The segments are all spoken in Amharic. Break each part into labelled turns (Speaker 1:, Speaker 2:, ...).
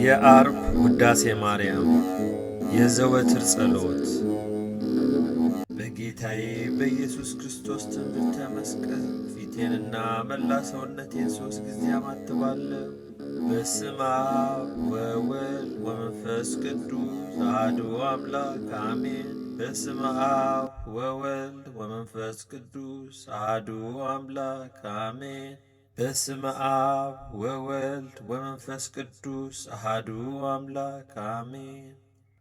Speaker 1: የዓርብ ውዳሴ ማርያም የዘወትር ጸሎት። በጌታዬ በኢየሱስ ክርስቶስ ትምህርተ መስቀል ፊቴንና መላ ሰውነቴን 3 ጊዜ አማትባለሁ። በስመ አብ ወወልድ ወመንፈስ ቅዱስ አሐዱ አምላክ አሜን። በስመ አብ ወወልድ ወመንፈስ ቅዱስ አሐዱ አምላክ አሜን። በስመ አብ ወወልድ ወመንፈስ ቅዱስ አሐዱ አምላክ አሜን።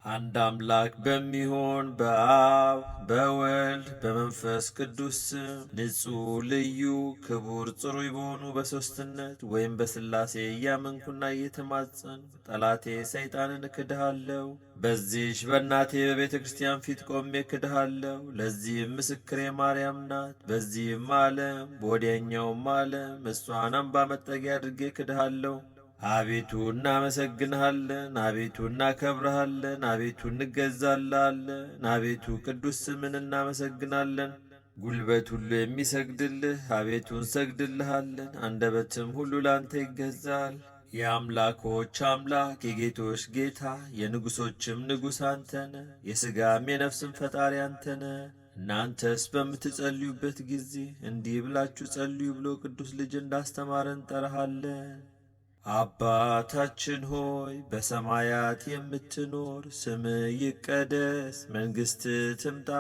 Speaker 1: አንድ አምላክ በሚሆን በአብ በወልድ በመንፈስ ቅዱስ ስም ንጹሕ ልዩ ክቡር ጽሩይ በሆኑ በሦስትነት ወይም በሥላሴ እያመንኩና እየተማጸንኩ ጠላቴ ሰይጣንን እክድሃለሁ። በዚህች በእናቴ በቤተ ክርስቲያን ፊት ቆሜ እክድሃለሁ። ለዚህም ምስክሬ ማርያም ናት። በዚህም ዓለም በወዲያኛውም ዓለም እሷን አምባ መጠጊያ አድርጌ እክድሃለሁ። አቤቱ እናመሰግንሃለን፣ አቤቱ እናከብረሃለን፣ አቤቱ እንገዛልሃለን፣ አቤቱ ቅዱስ ስምን እናመሰግናለን። ጉልበት ሁሉ የሚሰግድልህ አቤቱ እንሰግድልሃለን፣ አንደበትም ሁሉ ላንተ ይገዛል። የአምላኮች አምላክ የጌቶች ጌታ የንጉሶችም ንጉሥ አንተ ነህ፣ የሥጋም የነፍስም ፈጣሪ አንተ ነህ። እናንተስ በምትጸልዩበት ጊዜ እንዲህ ብላችሁ ጸልዩ ብሎ ቅዱስ ልጅ እንዳስተማረን እንጠራሃለን። አባታችን ሆይ በሰማያት የምትኖር፣ ስምህ ይቀደስ፣ መንግሥትህ ትምጣ፣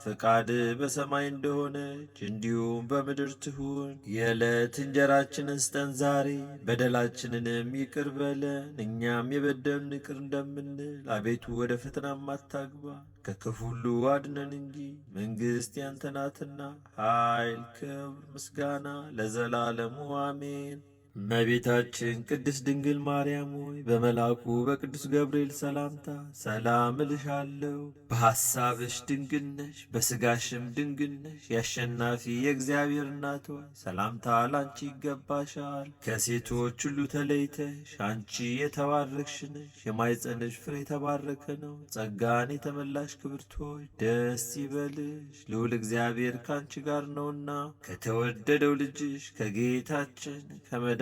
Speaker 1: ፈቃድህ በሰማይ እንደሆነች እንዲሁም በምድር ትሁን። የዕለት እንጀራችንን ስጠን ዛሬ፣ በደላችንንም ይቅር በለን እኛም የበደሉንን ይቅር እንደምንል፣ አቤቱ ወደ ፈተናም አታግባን ከክፉ ሁሉ አድነን እንጂ መንግሥት ያንተ ናትና፣ ኃይል፣ ክብር፣ ምስጋና ለዘላለሙ አሜን። እመቤታችን ቅድስት ድንግል ማርያም ሆይ በመልአኩ በቅዱስ ገብርኤል ሰላምታ ሰላም እልሻለሁ። በሐሳብሽ ድንግል ነሽ፣ በሥጋሽም ድንግል ነሽ። የአሸናፊ የእግዚአብሔር እናት ሆይ ሰላምታ ላንቺ ይገባሻል። ከሴቶች ሁሉ ተለይተሽ አንቺ የተባረክሽ ነሽ፣ የማኅፀንሽ ፍሬ የተባረከ ነው። ጸጋን የተመላሽ ክብርት ሆይ ደስ ይበልሽ፣ ልዑል እግዚአብሔር ከአንቺ ጋር ነውና ከተወደደው ልጅሽ ከጌታችን ከመድኃኒታችን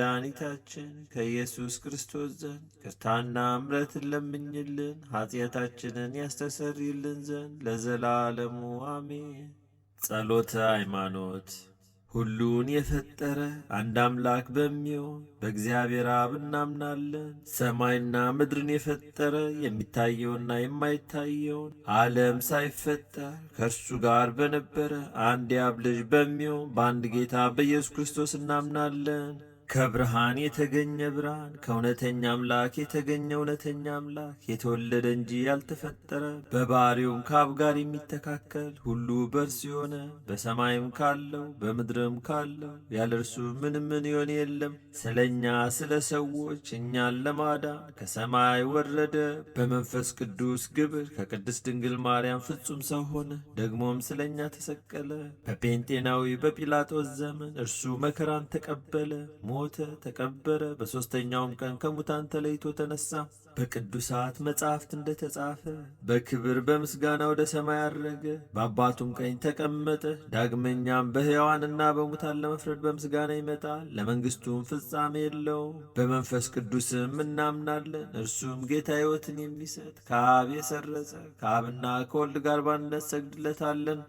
Speaker 1: ከኢየሱስ ክርስቶስ ዘንድ ይቅርታና ምሕረትን ለምኝልን ኃጢአታችንን ያስተሰርይልን ዘንድ ለዘላለሙ አሜን። ጸሎተ ሃይማኖት። ሁሉን የፈጠረ አንድ አምላክ በሚሆን በእግዚአብሔር አብ እናምናለን። ሰማይና ምድርን የፈጠረ የሚታየውና የማይታየውን ዓለም ሳይፈጠር ከእርሱ ጋር በነበረ አንድ የአብ ልጅ በሚሆን በአንድ ጌታ በኢየሱስ ክርስቶስ እናምናለን። ከብርሃን የተገኘ ብርሃን፣ ከእውነተኛ አምላክ የተገኘ እውነተኛ አምላክ፣ የተወለደ እንጂ ያልተፈጠረ፣ በባሕርዩም ከአብ ጋር የሚተካከል፣ ሁሉ በእርሱ የሆነ፣ በሰማይም ካለው በምድርም ካለው ያለ እርሱ ምንም ምን ይሆን የለም። ስለ እኛ ስለ ሰዎች እኛን ለማዳን ከሰማይ ወረደ። በመንፈስ ቅዱስ ግብር ከቅድስት ድንግል ማርያም ፍጹም ሰው ሆነ። ደግሞም ስለ እኛ ተሰቀለ። በጴንጤናዊ በጲላጦስ ዘመን እርሱ መከራን ተቀበለ፣ ሞተ፣ ተቀበረ። በሦስተኛውም ቀን ከሙታን ተለይቶ ተነሳ። በቅዱሳት መጻሕፍት እንደተጻፈ በክብር በምስጋና ወደ ሰማይ አረገ፣ በአባቱም ቀኝ ተቀመጠ። ዳግመኛም በሕያዋንና በሙታን ለመፍረድ በምስጋና ይመጣል። ለመንግሥቱም ፍጻሜ የለውም። በመንፈስ ቅዱስም እናምናለን። እርሱም ጌታ ሕይወትን የሚሰጥ ከአብ የሰረጸ ከአብና ከወልድ ጋር በአንድነት ሰግድለታለን፣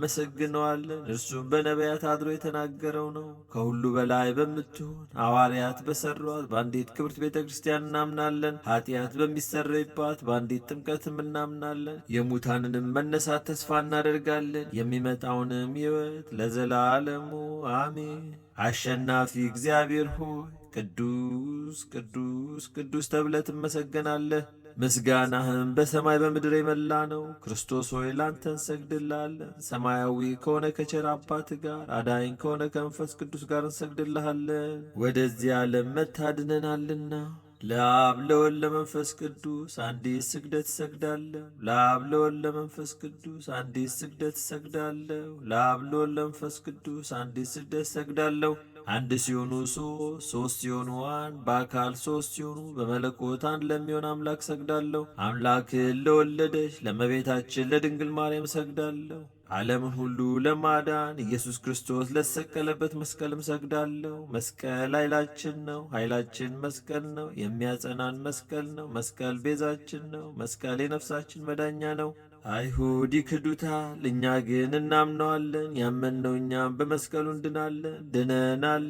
Speaker 1: እናመሰግነዋለን። እርሱም በነቢያት አድሮ የተናገረው ነው። ከሁሉ በላይ በምትሆን ሐዋርያት በሰሯት በአንዲት ክብርት ቤተ ክርስቲያን እናምናለን። ኃጢአት በሚሰረይባት በአንዲት ጥምቀትም እናምናለን። የሙታንንም መነሳት ተስፋ እናደርጋለን። የሚመጣውንም ሕይወት ለዘላለሙ አሜን። አሸናፊ እግዚአብሔር ሆይ ቅዱስ ቅዱስ ቅዱስ ተብለህ ትመሰገናለህ። ምስጋናህም በሰማይ በምድር የመላ ነው። ክርስቶስ ሆይ ላንተ እንሰግድልሃለን። ሰማያዊ ከሆነ ከቸር አባት ጋር አዳኝ ከሆነ ከመንፈስ ቅዱስ ጋር እንሰግድልሃለን። ወደዚህ ዓለም መታድነናልና። ለአብ ለወልድ ለመንፈስ ቅዱስ አንዲት ስግደት እሰግዳለሁ። ለአብ ለወልድ ለመንፈስ ቅዱስ አንዲት ስግደት እሰግዳለሁ። ለአብ ለወልድ ለመንፈስ ቅዱስ አንዲት ስግደት እሰግዳለሁ። አንድ ሲሆኑ ሶስት፣ ሶስት ሲሆኑ አንድ፣ በአካል ሶስት ሲሆኑ በመለኮት አንድ ለሚሆን አምላክ ሰግዳለሁ። አምላክን ለወለደች ለእመቤታችን ለድንግል ማርያም ሰግዳለሁ። ዓለምን ሁሉ ለማዳን ኢየሱስ ክርስቶስ ለተሰቀለበት መስቀልም ሰግዳለሁ። መስቀል ኃይላችን ነው። ኃይላችን መስቀል ነው። የሚያጸናን መስቀል ነው። መስቀል ቤዛችን ነው። መስቀል የነፍሳችን መዳኛ ነው። አይሁድ ይክዱታል፣ እኛ ግን እናምነዋለን። ያመንነው እኛም በመስቀሉ እንድናለን፣ ድነናል።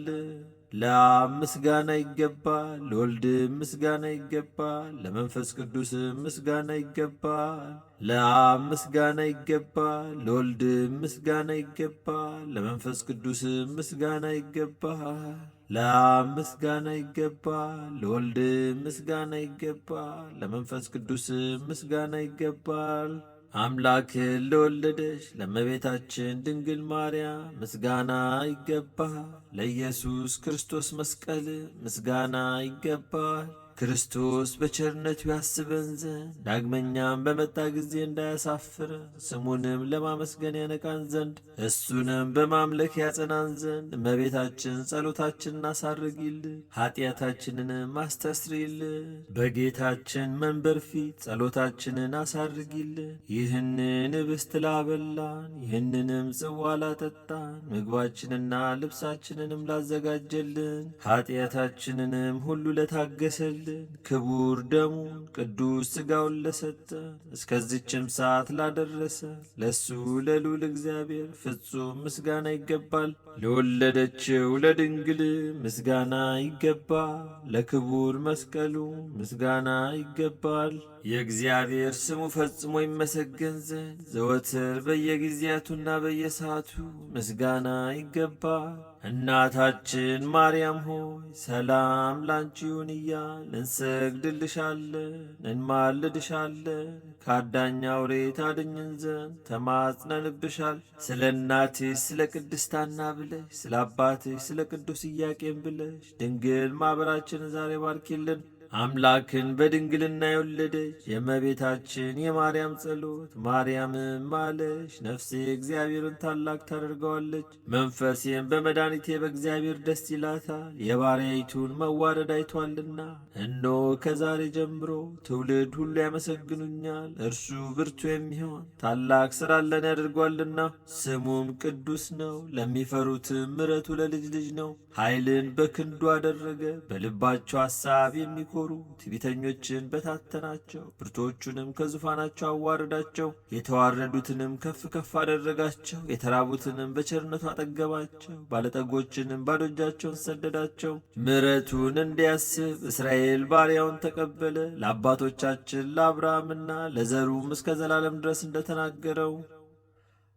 Speaker 1: ለአብ ምስጋና ይገባል፣ ለወልድም ምስጋና ይገባል፣ ለመንፈስ ቅዱስም ምስጋና ይገባል። ለአብ ምስጋና ይገባል፣ ለወልድም ምስጋና ይገባል፣ ለመንፈስ ቅዱስም ምስጋና ይገባል። ለአብ ምስጋና ይገባል፣ ለወልድም ምስጋና ይገባል፣ ለመንፈስ ቅዱስም ምስጋና ይገባል። አምላክን ለወለደች ለእመቤታችን ድንግል ማርያም ምስጋና ይገባል። ለኢየሱስ ክርስቶስ መስቀል ምስጋና ይገባል። ክርስቶስ በቸርነቱ ያስበን ዘንድ ዳግመኛም በመጣ ጊዜ እንዳያሳፍረን ስሙንም ለማመስገን ያነቃን ዘንድ እሱንም በማምለክ ያጸናን ዘንድ እመቤታችን ጸሎታችንን አሳርጊልን፣ ኃጢአታችንንም አስተስርይልን። በጌታችን መንበር ፊት ጸሎታችንን አሳርጊልን። ይህንን ኅብስት ላበላን፣ ይህንንም ጽዋ ላጠጣን፣ ምግባችንና ልብሳችንንም ላዘጋጀልን፣ ኃጢአታችንንም ሁሉ ለታገሰልን፣ ክቡር ደሙን ቅዱስ ሥጋውን ለሰጠን፣ እስከዚችም ሰዓት ላደረሰ ለሱ ለልዑል እግዚአብሔር ፍጹም ምስጋና ይገባል። ለወለደችው ለድንግል ምስጋና ይገባል። ለክቡር መስቀሉ ምስጋና ይገባል። የእግዚአብሔር ስሙ ፈጽሞ ይመሰገን ዘንድ ዘወትር በየጊዜያቱና በየሰዓቱ ምስጋና ይገባል። እናታችን ማርያም ሆይ ሰላም ላንቺ ይሁን እያልን እንሰግድልሻለን፣ እንማልድሻለን። ከአዳኝ አውሬ ታድኝን ዘንድ ተማጽነንብሻል። ስለ እናትሽ ስለ ቅድስት ሐና ብለሽ፣ ስለ አባትሽ ስለ ቅዱስ ኢያቄም ብለሽ ድንግል ማኅበራችንን ዛሬ ባርኪልን። አምላክን በድንግልና የወለደች የእመቤታችን የማርያም ጸሎት፣ ማርያምም አለች፣ ነፍሴ እግዚአብሔርን ታላቅ ታደርገዋለች፣ መንፈሴም በመድኃኒቴ በእግዚአብሔር ደስ ይላታል፣ የባሪያይቱን መዋረድ አይቷልና። እነሆ ከዛሬ ጀምሮ ትውልድ ሁሉ ያመሰግኑኛል። እርሱ ብርቱ የሚሆን ታላቅ ሥራ ለኔ ያደርጓልና፣ ስሙም ቅዱስ ነው። ለሚፈሩትም ምሕረቱ ለልጅ ልጅ ነው። ኃይልን በክንዱ አደረገ፣ በልባቸው ሐሳብ የሚኮሩ ትዕቢተኞችን በታተናቸው። ብርቶቹንም ከዙፋናቸው አዋረዳቸው፣ የተዋረዱትንም ከፍ ከፍ አደረጋቸው። የተራቡትንም በቸርነቱ አጠገባቸው፣ ባለጠጎችንም ባዶ እጃቸውን ሰደዳቸው። ምሕረቱን እንዲያስብ እስራኤል ባሪያውን ተቀበለ፣ ለአባቶቻችን ለአብርሃምና ለዘሩም እስከ ዘላለም ድረስ እንደተናገረው።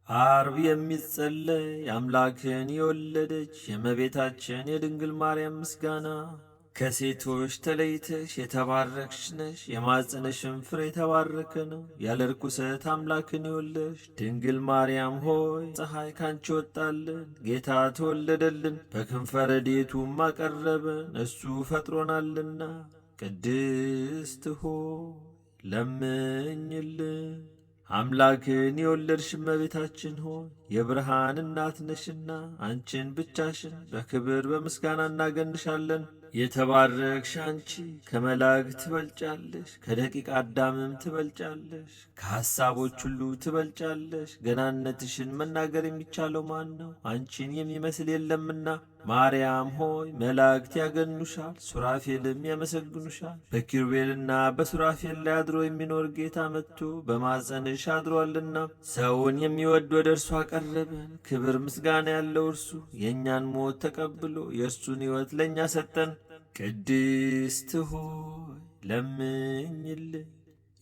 Speaker 1: አርብ የሚጸለይ አምላክን የወለደች የእመቤታችን የድንግል ማርያም ምስጋና። ከሴቶች ተለይተሽ የተባረክሽ ነሽ፣ የማኅፀንሽም ፍሬ የተባረከ ነው። ያለ ርኩሰት አምላክን የወለድሽ ድንግል ማርያም ሆይ ፀሐይ ካንቺ ወጣልን፣ ጌታ ተወለደልን፣ በክንፈ ረድኤቱም አቀረበን፣ እሱ ፈጥሮናልና። ቅድስት ሆይ ለምኝልን። አምላክን የወለድሽ እመቤታችን ሆይ የብርሃን እናት ነሽና አንቺን ብቻሽን በክብር በምስጋና እናገንሻለን። የተባረክሽ አንቺ ከመላእክት ትበልጫለሽ፣ ከደቂቅ አዳምም ትበልጫለሽ፣ ከሐሳቦች ሁሉ ትበልጫለሽ። ገናነትሽን መናገር የሚቻለው ማን ነው? አንቺን የሚመስል የለምና። ማርያም ሆይ መላእክት ያገኑሻል፣ ሱራፌልም ያመሰግኑሻል። በኪሩቤልና በሱራፌል ላይ አድሮ የሚኖር ጌታ መጥቶ በማኅፀንሽ አድሯልና ሰውን የሚወድ ወደ እርሱ አቀረበን። ክብር ምስጋና ያለው እርሱ የእኛን ሞት ተቀብሎ የእርሱን ሕይወት ለእኛ ሰጠን። ቅድስት ሆይ ለምኝልን።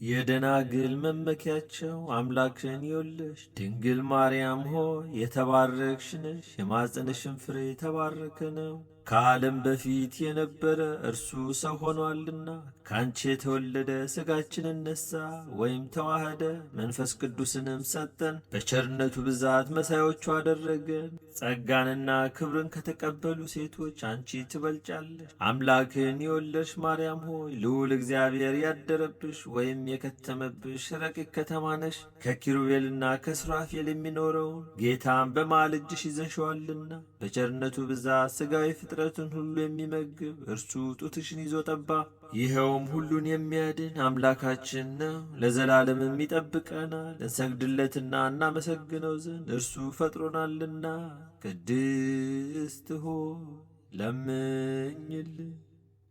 Speaker 1: የደናግል መመኪያቸው አምላክን የወለድሽ ድንግል ማርያም ሆይ የተባረክሽ ነሽ፣ የማኅፀንሽም ፍሬ የተባረከ ነው። ከዓለም በፊት የነበረ እርሱ ሰው ሆኗልና ከአንቺ የተወለደ ሥጋችንን ነሣ ወይም ተዋህደ፣ መንፈስ ቅዱስንም ሰጠን። በቸርነቱ ብዛት መሳዮቹ አደረገን። ጸጋንና ክብርን ከተቀበሉ ሴቶች አንቺ ትበልጫለሽ። አምላክን የወለድሽ ማርያም ሆይ ልዑል እግዚአብሔር ያደረብሽ ወይም የከተመብሽ ረቂቅ ከተማ ነሽ። ከኪሩቤልና ከሱራፌል የሚኖረውን ጌታን በመሃል እጅሽ ይዘሽዋልና በቸርነቱ ብዛት ሥጋዊ ፍጥረትን ሁሉ የሚመግብ እርሱ ጡትሽን ይዞ ጠባ። ይኸውም ሁሉን የሚያድን አምላካችን ነው፣ ለዘላለምም ይጠብቀናል። እንሰግድለትና እናመሰግነው ዘንድ እርሱ ፈጥሮናልና። ቅድስት ሆይ ለምኝልን።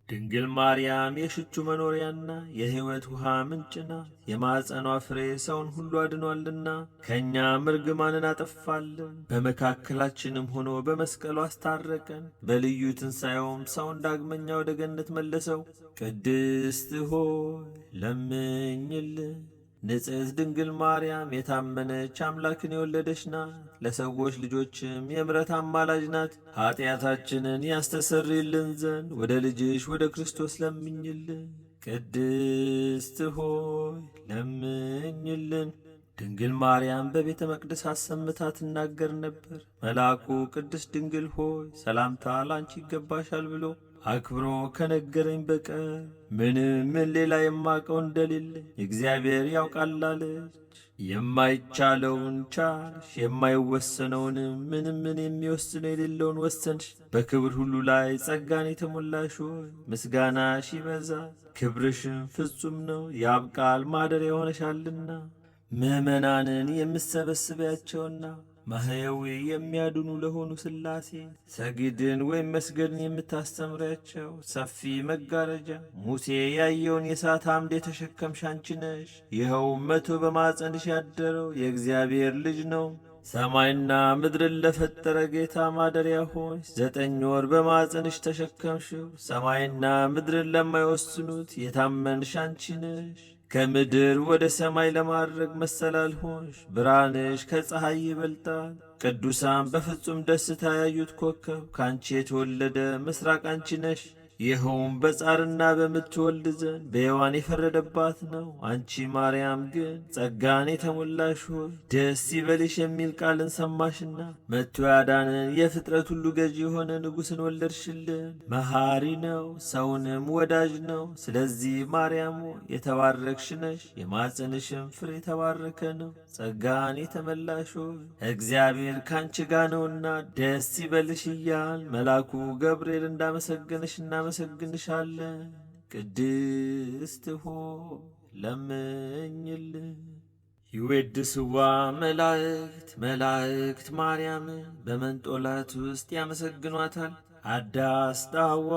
Speaker 1: ድንግል ማርያም የሽቱ መኖሪያና የሕይወት ውሃ ምንጭ ናት። የማኅፀኗ ፍሬ ሰውን ሁሉ አድኗልና ከእኛም እርግማንን አጠፋልን። በመካከላችንም ሆኖ በመስቀሉ አስታረቀን። በልዩ ትንሣኤውም ሰውን ዳግመኛ ወደ ገነት መለሰው። ቅድስት ሆይ ለምኝልን። ንጽሕት ድንግል ማርያም የታመነች አምላክን የወለደች ናት። ለሰዎች ልጆችም የምሕረት አማላጅ ናት። ኃጢአታችንን ያስተሰርይልን ዘንድ ወደ ልጅሽ ወደ ክርስቶስ ለምኝልን። ቅድስት ሆይ ለምኝልን። ድንግል ማርያም በቤተ መቅደስ አሰምታ ትናገር ነበር። መልአኩ ቅድስት ድንግል ሆይ ሰላምታ ላንቺ ይገባሻል ብሎ አክብሮ ከነገረኝ በቀር ምንም ምን ሌላ የማቀው እንደሌለ እግዚአብሔር ያውቃል አለች። የማይቻለውን ቻልሽ፣ የማይወሰነውንም ምንም ምን የሚወስነው የሌለውን ወሰንሽ። በክብር ሁሉ ላይ ጸጋን የተሞላሽ ሆይ ምስጋናሽ ይበዛል፣ ክብርሽም ፍጹም ነው። የአብ ቃል ማደሪያ ሆነሻልና ምዕመናንን የምትሰበስቢያቸውና ማህየዊ የሚያድኑ ለሆኑ ሥላሴ ሰግድን ወይም መስገድን የምታስተምሪያቸው ሰፊ መጋረጃ ሙሴ ያየውን የእሳት አምድ የተሸከምሽ አንቺ ነሽ። ይኸውም መቶ በማኅፀንሽ ያደረው የእግዚአብሔር ልጅ ነው። ሰማይና ምድርን ለፈጠረ ጌታ ማደሪያ ሆንሽ። 9 ወር በማኅፀንሽ ተሸከምሽው። ሰማይና ምድርን ለማይወስኑት የታመንሽ አንቺ ነሽ። ከምድር ወደ ሰማይ ለማድረግ መሰላል ሆንሽ። ብርሃንሽ ከፀሐይ ይበልጣል። ቅዱሳን በፍጹም ደስታ ያዩት ኮከብ ከአንቺ የተወለደ ምስራቅ አንቺ ነሽ። ይኸውም በጻርና በምትወልድ ዘንድ በሔዋን የፈረደባት ነው። አንቺ ማርያም ግን ጸጋን የተሞላሽ ሆይ ደስ ይበልሽ የሚል ቃልን ሰማሽና መጥቶ ያዳንን የፍጥረት ሁሉ ገዢ የሆነ ንጉሥን ወለድሽልን። መሐሪ ነው፣ ሰውንም ወዳጅ ነው። ስለዚህ ማርያም ሆይ የተባረክሽ ነሽ፣ የማኅፀንሽም ፍሬ የተባረከ ነው። ጸጋን የተመላሽ ሆይ እግዚአብሔር ካንቺ ጋር ነውና ደስ ይበልሽ እያል መልአኩ ገብርኤል እንዳመሰገንሽ እናመሰግንሻለን። ቅድስት ሆይ ለምኝልን። ይዌድስዋ መላእክት መላእክት ማርያምን በመንጦላት ውስጥ ያመሰግኗታል። አዳስ ጣዋ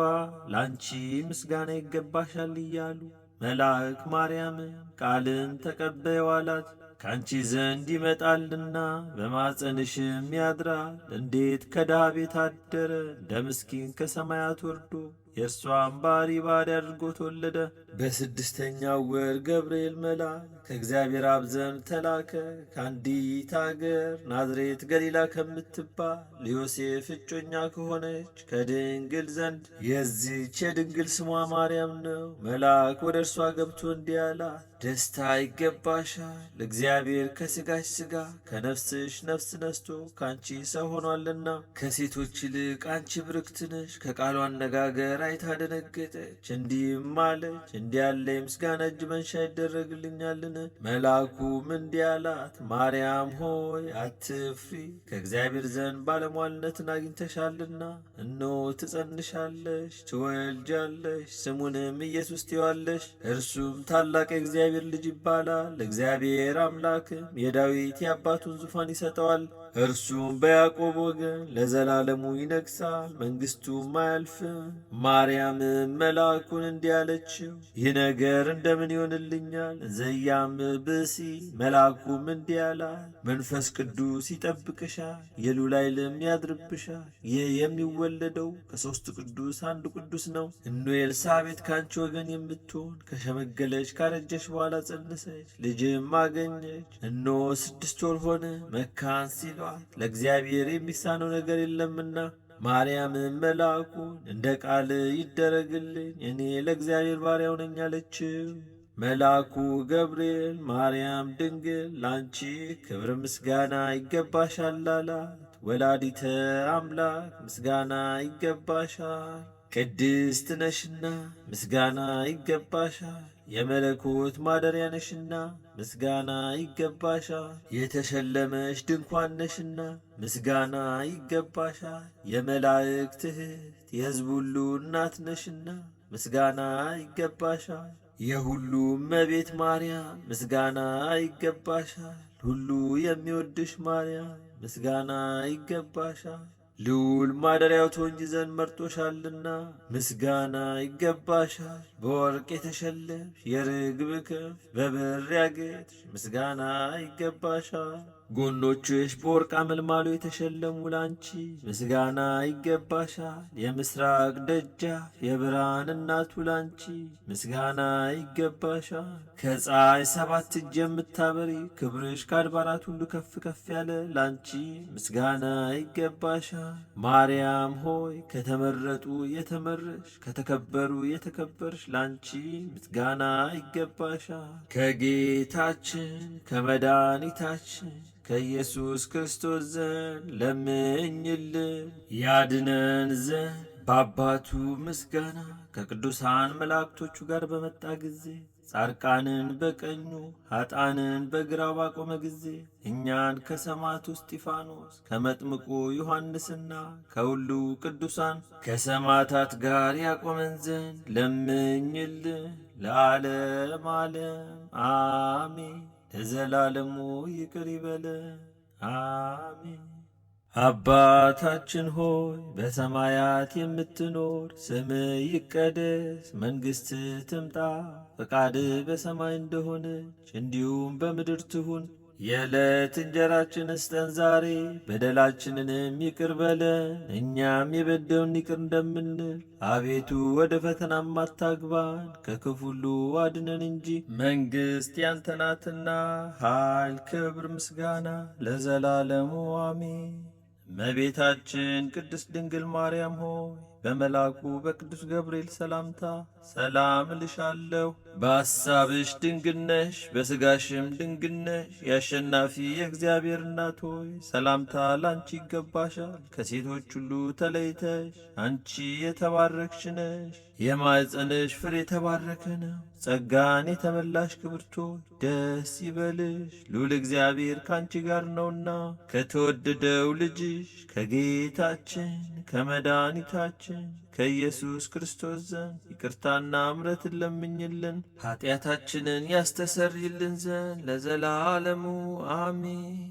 Speaker 1: ላንቺ ምስጋና ይገባሻል እያሉ መልአክ ማርያምን ቃልን ተቀበይው አላት። ከአንቺ ዘንድ ይመጣልና በማፀንሽም ያድራል። እንዴት ከድሃ ቤት አደረ? እንደ ምስኪን ከሰማያት ወርዶ የእርሷን ባሪ ባሪ አድርጎ ተወለደ። በስድስተኛው ወር ገብርኤል መልአክ ከእግዚአብሔር አብ ዘንድ ተላከ። ከአንዲት አገር ናዝሬት ገሊላ ከምትባል ለዮሴፍ እጮኛ ከሆነች ከድንግል ዘንድ። የዚች የድንግል ስሟ ማርያም ነው። መልአክ ወደ እርሷ ገብቶ እንዲህ አላት፣ ደስታ ይገባሻል፣ እግዚአብሔር ከሥጋሽ ሥጋ ከነፍስሽ ነፍስ ነስቶ ከአንቺ ሰው ሆኗልና። ከሴቶች ይልቅ አንቺ ብርክት ነሽ። ከቃሉ አነጋገር አይታ ደነገጠች፣ እንዲህም አለች፣ እንዲህ ያለ የምስጋና እጅ መንሻ ይደረግልኛልን? መልአኩም እንዲህ አላት፣ ማርያም ሆይ አትፍሪ፣ ከእግዚአብሔር ዘንድ ባለሟልነትን አግኝተሻልና። እነሆ ትጸንሻለሽ፣ ትወልጃለሽ፣ ስሙንም ኢየሱስ ትይዋለሽ። እርሱም ታላቅ የእግዚአብሔር ልጅ ይባላል። እግዚአብሔር አምላክም የዳዊት የአባቱን ዙፋን ይሰጠዋል። እርሱም በያዕቆብ ወገን ለዘላለሙ ይነግሣል፣ መንግሥቱም አያልፍም። ማርያምም መልአኩን እንዲህ አለችው፣ ይህ ነገር እንደምን ይሆንልኛል? ዘያም ብእሲ። መልአኩም እንዲህ አላት፣ መንፈስ ቅዱስ ይጠብቅሻል፣ የልዑል ኃይልም ያድርብሻል። ይህ የሚወለደው ከሦስቱ ቅዱስ አንዱ ቅዱስ ነው። እነሆ ኤልሳቤጥ ከአንቺ ወገን የምትሆን ከሸመገለች ካረጀች በኋላ ጸነሰች፣ ልጅም አገኘች። እነሆ 6 ወር ሆነ መካን ሲሏት ለእግዚአብሔር የሚሳነው ነገር የለምና። ማርያምም መልአኩን እንደ ቃል ይደረግልኝ፣ እኔ ለእግዚአብሔር ባሪያው ነኝ አለችው። መልአኩ ገብርኤል ማርያም ድንግል ላንቺ ክብር ምስጋና ይገባሻል አላት። ወላዲተ አምላክ ምስጋና ይገባሻል፣ ቅድስት ነሽና ምስጋና ይገባሻል። የመለኮት ማደሪያ ነሽና ምስጋና ይገባሻል። የተሸለመሽ ድንኳን ነሽና ምስጋና ይገባሻል። የመላእክት እህት የሕዝብ ሁሉ እናት ነሽና ምስጋና ይገባሻል። የሁሉ እመቤት ማርያም ምስጋና ይገባሻል። ሁሉ የሚወድሽ ማርያም ምስጋና ይገባሻል። ልዑል ማደሪያው ትሆኚ ዘንድ መርጦሻልና ምስጋና ይገባሻል። በወርቅ የተሸለምሽ የርግብ ክንፍ በብር ያጌጥሽ ምስጋና ይገባሻል። ጎኖችሽ በወርቅ አመልማሎ የተሸለሙ ላንቺ ምስጋና ይገባሻል። የምስራቅ ደጃፍ የብርሃን እናቱ ላንቺ ምስጋና ይገባሻል። ከፀሐይ ሰባት እጅ የምታበሪ ክብርሽ ከአድባራት ሁሉ ከፍ ከፍ ያለ ላንቺ ምስጋና ይገባሻል። ማርያም ሆይ ከተመረጡ የተመረሽ ከተከበሩ የተከበርሽ ላንቺ ምስጋና ይገባሻል። ከጌታችን ከመድኃኒታችን ከኢየሱስ ክርስቶስ ዘንድ ለምኝልን ያድነን ዘንድ በአባቱ ምስጋና ከቅዱሳን መላእክቶቹ ጋር በመጣ ጊዜ ጻድቃንን በቀኙ ኃጥአንን በግራው ባቆመ ጊዜ እኛን ከሰማዕቱ እስጢፋኖስ ከመጥምቁ ዮሐንስና ከሁሉ ቅዱሳን ከሰማዕታት ጋር ያቆመን ዘንድ ለምኝልን። ለዓለም ዓለም አሜን። ለዘላለሙ ይቅር ይበለን፣ አሜን። አባታችን ሆይ በሰማያት የምትኖር፣ ስምህ ይቀደስ፣ መንግሥትህ ትምጣ፣ ፈቃድህ በሰማይ እንደሆነች እንዲሁም በምድር ትሁን። የዕለት እንጀራችንን ስጠን ዛሬ፣ በደላችንንም ይቅር በለን እኛም የበደሉንን ይቅር እንደምንል። አቤቱ ወደ ፈተናም አታግባን፣ ከክፉ ሁሉ አድነን እንጂ መንግሥት ያንተ ናትና፣ ኃይል፣ ክብር፣ ምስጋና ለዘላለሙ አሜን። እመቤታችን ቅድስት ድንግል ማርያም ሆይ በመልአኩ በቅዱስ ገብርኤል ሰላምታ ሰላም እልሻለሁ። በሐሳብሽ ድንግል ነሽ፣ በሥጋሽም ድንግል ነሽ። የአሸናፊ የእግዚአብሔር እናት ሆይ ሰላምታ ላንቺ ይገባሻል። ከሴቶች ሁሉ ተለይተሽ አንቺ የተባረክሽ ነሽ፣ የማኅፀንሽ ፍሬ የተባረከ ነው። ጸጋን የተመላሽ ክብርት ሆይ ደስ ይበልሽ፣ ልዑል እግዚአብሔር ካንቺ ጋር ነውና ከተወደደው ልጅሽ ከጌታችን ከመድኃኒታችን ከኢየሱስ ክርስቶስ ዘንድ ይቅርታና እምረትን ለምኝልን ኃጢአታችንን ያስተሰርይልን ዘንድ ለዘላለሙ አሜን።